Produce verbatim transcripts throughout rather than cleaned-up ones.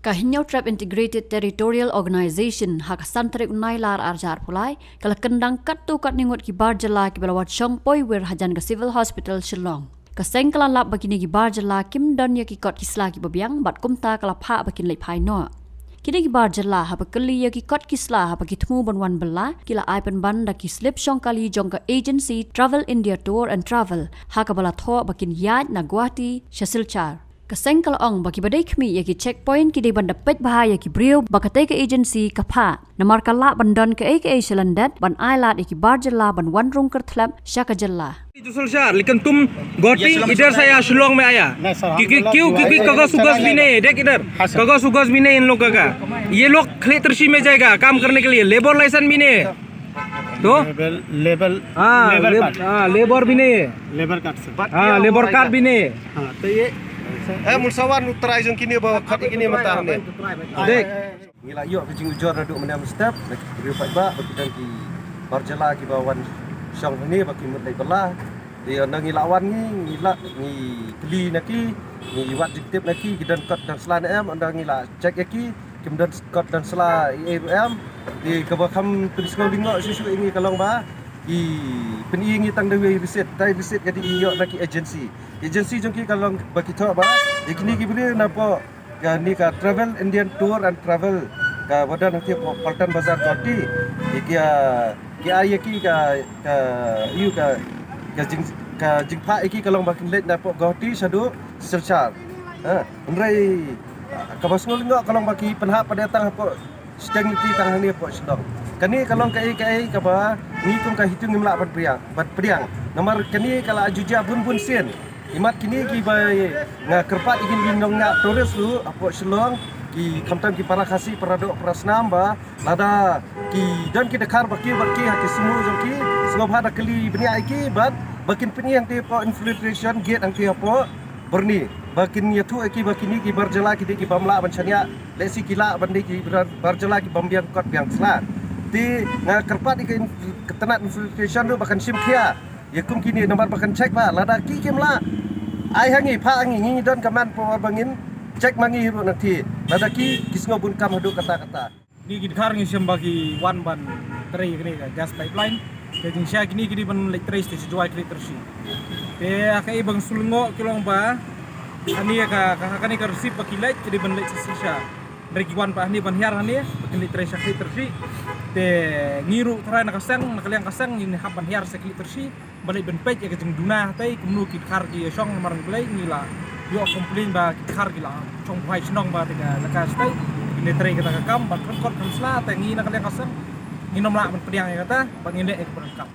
Ka Hynñiewtrep Integrated Territorial Organization ha ka san tarik u Nailar arhajar arphew lai ka la kyndang katto katne ngut ki bar jylla kiba la wan shong poiwir hajan ka Civil Hospital Shillong. Ka seng ka la lap ba kine ki bar jylla kim don ïa ki kot ki sla kiba biang bad kumta ka la phah ba kin leit phai noh. Kine ki bar jylla haba kylli ïa ki kot ki sla haba ki thmu ban wan bylla ki la ai pynban da ki slip shong kali jong ka agency Travel India Tour and Travel ha kaba la thoh ba kin ïaid na Guwahati sha Silchar. Ka seng ka la ong ba kiba dei khmih ïa ki checkpoint ki dei ban da peit bha ïa ki briew ba katei ka agency ka phah. Namar ka lah ban don kaei kaei shalyndet ban ai lad ïa ki bar jylla ban wan rung kyrthlep sha ka jylla. जो सलसार, लेकिन तुम गुवाहाटी इधर से आया, शिलोंग में आया। नहीं सर, हम क्योंकि लोग क्यों? क्योंकि गुवाहाटी कागज से उगज भी नहीं है। देख इधर, हाँ सर। कागज उगज भी नहीं है इन लोगों का। ये लोग खले तर्शी में जाएगा काम करने के लिए, लेबर लाइसेंस भी नहीं है। तो लेबर, लेबर, हाँ, लेबर लेब-, कार्ड। हाँ, लेबर भी नहीं है। लेबर कार्ड सर। हाँ, लेबर कार्ड भी नहीं है। हाँ, तो ये ए, mulsawan u trai jong kine ba khat kine mynta ne. Dek. Ngi la ïoh ka jingujor naduh mynne mynstep na ki briew paidbah ba ki don ki bar jylla kiba wan shong hangne ba ki mut leit bylla. Te ynda ngi la wan ngi, ngi la ngi kylli na ki, ngi wad jingtip na ki, ki don kot don sla ne em, ynda ngi la check ïa ki, kim don kot don sla ei ei ruh em. Te kaba kham pynsngew lyngngoh shuh shuh ïa ngi ka long ba ki pyni ïa ngi tang da wei receipt, tai receipt ka dei ïoh na ki agency. Agency jong ki ka long ba ki thoh ba ïa kine ki briew na pdeng kane ka Travel India Tour and Travel kaba don hangne hapoh Paltan Bazar Guwahati. Ïa ki, ah, ki ai ïa ki ka, ka, ïa ka, ka jing, ka jingphah ïa ki ka long ba kin leit na pdeng Guwahati shaduh Silchar. Ha, hynrei, ah, kaba sngew lyngngoh ka long ba ki pynhap pat tang hapoh shiteng lynti tang hangne hapoh Shillong. Kane ka long kaei kaei kaba ngi kum ka HITU ngim lah ban pdiang, ban pdiang. Namar kane ka la ju jia bun bun sien. Imat kine kiba nga kyrpad ïa kine ki nongñiah tourist ruh hapoh Shillong, ki khamtam ki para Khasi, para doh, para snam ba lada ki don ki dkhar bad ki, bad ki ha ki sumu jong ki, sngewbha da kylli bniah ïa ki bad ba kin pyni hangtei hapoh infiltration gate hangtei hapoh Byrni ba kin ïathuh ïa ki ba kine ki bar jylla ki dei ki bym lah ban shaniah, lehse ki lah ban dei ki bar, bar jylla ki bym biang kot biang sla. Te nga kyrpad ïa ka in-, ka tnat infiltration ruh ba kan shim khia ïa kum kine namar ba kan check ba lada ki kim lah, ai ha ngi, phah ha ngi, ngi don ka manpower ba ngin check ma ngi ruh na ki. Lada ki, ki sngew bun kam haduh katta katta. Kine ki dkhar ngi shem ba ki wan ban trei kane ka gas pipeline. Te jingshisha kine ki dei ban leit trei sha Jowai, ki leit Tyrshi. Te ha kaei ba nga sngew lyngngoh ka long ba hangne ka, ka, ha kane ka receipt ba ki leit ki dei ban leit sha Silchar. Hynrei ki wan pat hangne ban hiar hangne ba kin leit trei sha, ki leit Tyrshi. Te ngi ruh trai na ka seng, na ka liang ka seng ngin hap ban hiar sha, ki leit Tyrshi. Ba leit ban peit ïa ka jingduna hatei kumno ki dkhar ki ïa shong, namar ngi la ïoh complain ba ki dkhar ki la shong buhai shnong ba te ka laka shatei. Ngi trei kata ka kam ba kren kot kren sla, te ngi na ka liang ka seng ngin ym lah ban pdiang ïa kata ba ngin leh ïa ka kam.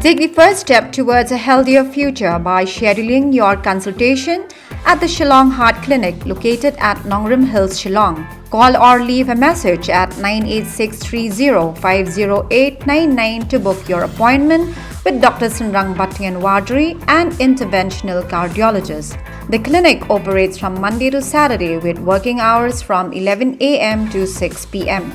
Take the first step towards a healthier future by scheduling your consultation at the Shillong Heart Clinic, located at Nongrim Hills, Shillong. Call or leave a message at nine eight six three zero five zero eight nine nine to book your appointment with Doctor Synrang Battianwadri, an interventional cardiologist. The clinic operates from Monday to Saturday with working hours from eleven a m to six p m.